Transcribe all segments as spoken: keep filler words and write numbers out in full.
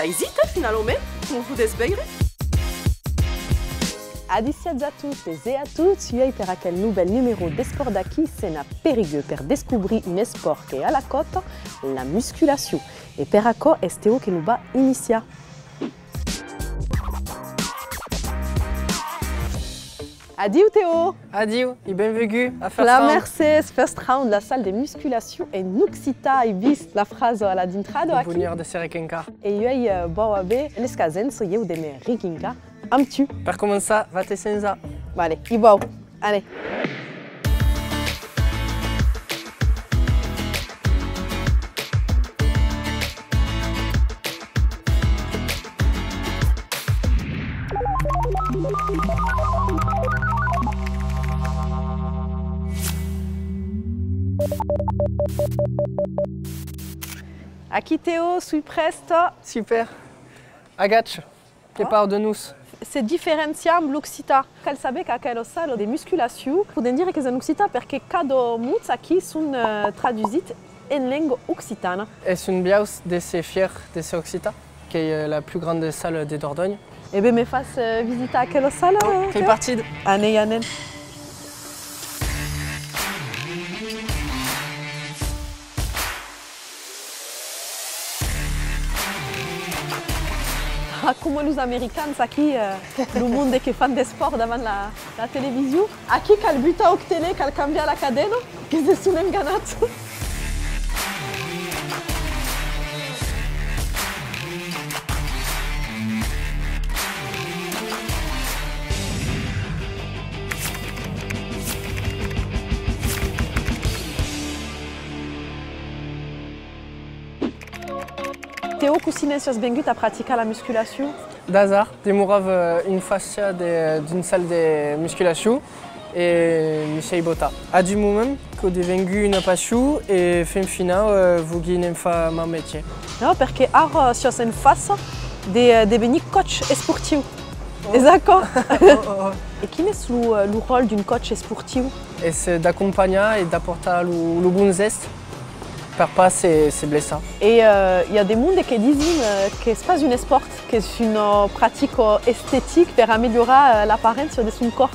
Aisit, finalament, coma podètz veire. Adissiatz a totes e a tots, uèi per aquel novèl numèro d'Espòrt d'aquí, sèm a Periguer per descobrir un espòrt qu'es a la còta, la musculacion. E per aquò es Teo que nos va iniciar. Adiu Teo! Adiu e benvengut a First Round! Plan mercés, First Round, la sala de musculacion en occitan, ai vist la frasa a la dintrada aquí. Lo bonheur de se requencar. E uèi, eh, vau aver l'escasença, ieu, de me requincar amb tu. Per començar, va-te sensar. Vale, i vau. Allez. Aquí Teo, soi prèsta. Super. Agacha. Que part de nos. Se diferenciar amb l'occitan. Cal saber qu'aquela sala de musculacion, podèm dire qu'es en occitan, perque cada mots aquí son, eh, tradusits en lenga occitana. Es un biais de ser fièr de ser occitan, qu'es, eh, la plus grande salle de Dordonha. E ben, me fas, eh, visitar aquela sala, eh, Teo? Qu'es partit. Anem, anem. Ah, coma los americans aquí, eh, lo monde que fan d'espòrt davant la, la television. Aquí cal butar òc tele, cal cambiar la cadena, que se son enganats. Teo, cossí ne siás vengut a practicar la musculacion? D'asard, demorava un fàcia de, d'un sala de musculacion e me sièi botat. A d'un moment qu'es devengut una passion e fin finau, eh, vogui ne'n far mon mestièr. Non, perque ara siás en fàcia de, eh, devenir coach esportiu. Oh. Es aquò? Oh, oh, oh. E quin es lo, eh, lo ròtle d'un coach esportiu? Es, eh, d'acompanhar e d'aportar lo, lo bon gèst per pas se, se blessar. E, eh, i a de monde que dison, eh, qu'es pas un espòrt, qu'es una practica estetica per amelhorar, eh, l'aparéncia de son còrs.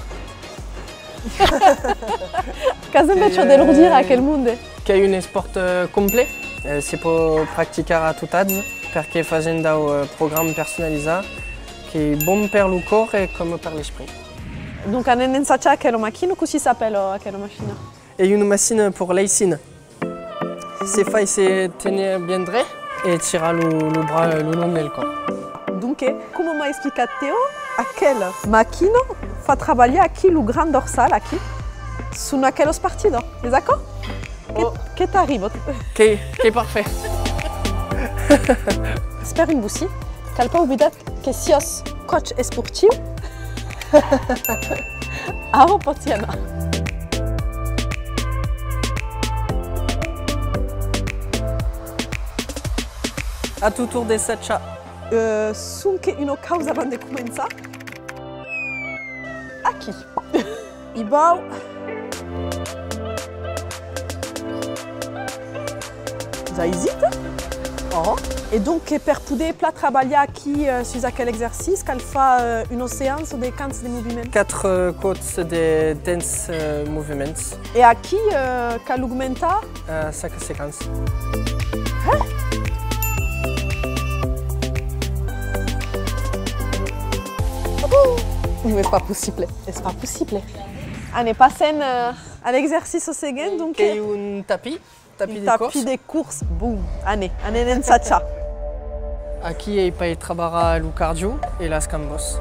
Qu'as enveja de lor dire a aquel monde? Qu'es un espòrt, eh, complet, eh, se pòt practicar a tot atge, perque fasèm dau, eh, programa personalizat, qu'es bon per lo còrs e coma per l'esprit. Donc anem ensajar aquela machina, cossí s'apèla aquela machina? Es una machina per l'aisina. Se fai se tenir bien dret e tirar lo, lo bras lo long del còrs. Donc, coma m'a explicat Teo, aquela machina fa trabalhar aquí lo grand dorsal, aquí, son aquelas partidas, es aquò? Que, oh, que t'arriba? Que, qu'es parfait. Espèri un bocin, cal pas oblidar que siás coach esportiu. Ara pòts i anar. A ton torn de sajar. Euh, sonque una causa avant de començar. Aquí. I vau. Aisit. Oh. E donc, per poder plan trabalhar aquí, euh, sus aquel exercici, cal far, euh, una seança de quants de moviments? Quatre, euh, còps de dètz, euh, moviments. E aquí, euh, cal augmentar? Euh, cinc secondas. Hein? Non, es pas possible. Es pas possible. Anem, passem, euh, a l'exercici seguent, donc. Qu'es un tapís, tapís de cors. Un tapís de cors, bon. Anem, anem ensajar. Aquí es per trabalhar lo cardio e las cambas.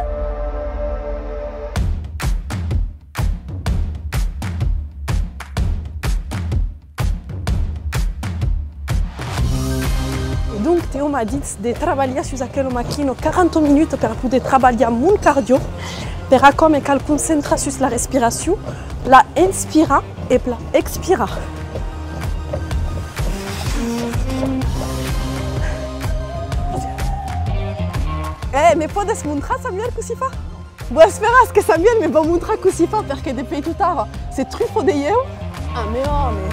Donc, Teo m'a dit de trabalhar sus aquela machina quaranta minutas per poder trabalhar mon cardio. Per aquò, me cal concentrar sus la respiracion, plan inspirar e plan expirar. Eh, me pòdes montrar, Samuel, cossí far? Bon, esperatz que Samuel me va montrar cossí far, perque de puèi tot ara se trufa de ieu. Ah, mè òme!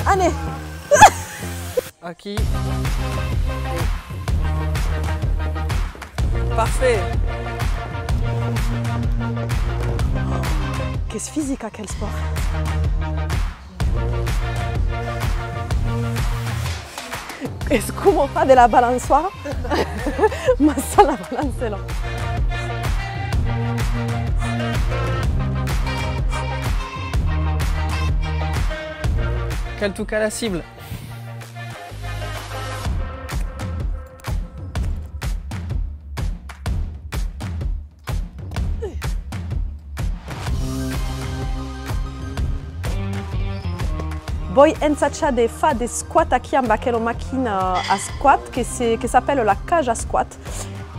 Anem! Aquí. Parfait. Qu'es fisic aquel espòrt. Es coma far de la balançoira, mas sans la balançèla. Cal tocar la cibla. Vòi ensajar de far de squat aquí amb aquela maquina a squat que se, que s'apèla la cage à squat.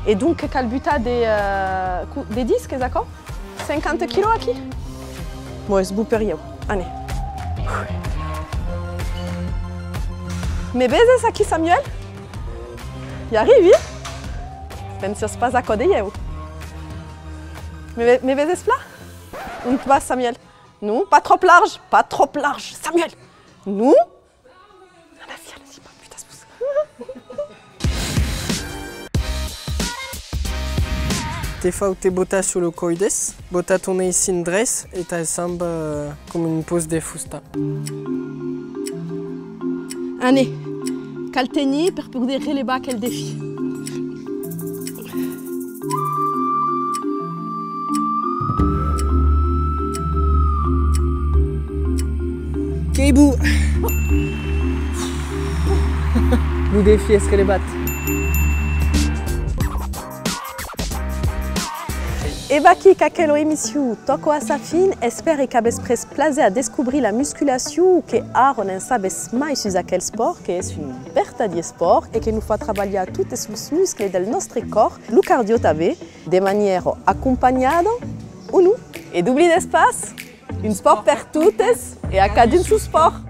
E donc cal butar de, euh, cou-, de discs, es aquò? Cinquanta quilòs aquí? Bon, es bon per ieu. Anem. Me veses aquí, Samuel? I arribi? Pensiás pas aquò de ieu. Me ve-, me veses plan? Ont vas, Samuel? Non, pas tròp large, pas tròp large, Samuel! Non? Anatz-i, anatz-i, pas putas vos. Te fau te botar sus los còides, botar ton eissin drech e ta samba, eh, coma un pòs de fusta. Anem, cal tenir per poder relevar aquel defi. Qu'ei bon! Lo defi es relevat. E vaquí qu'aquela emission tòca a sa fin. Espèri qu'avètz pres plaser a descobrir la musculacion, que ara ne'n sabètz mai sus aquel espòrt, que es un vertadièr espòrt e que nos fa trabalhar totes los muscles del nòstre còrs, lo cardio tanben, de manièra acompanhada o non. E doblidetz pas, un espòrt per totes e a cadun son espòrt!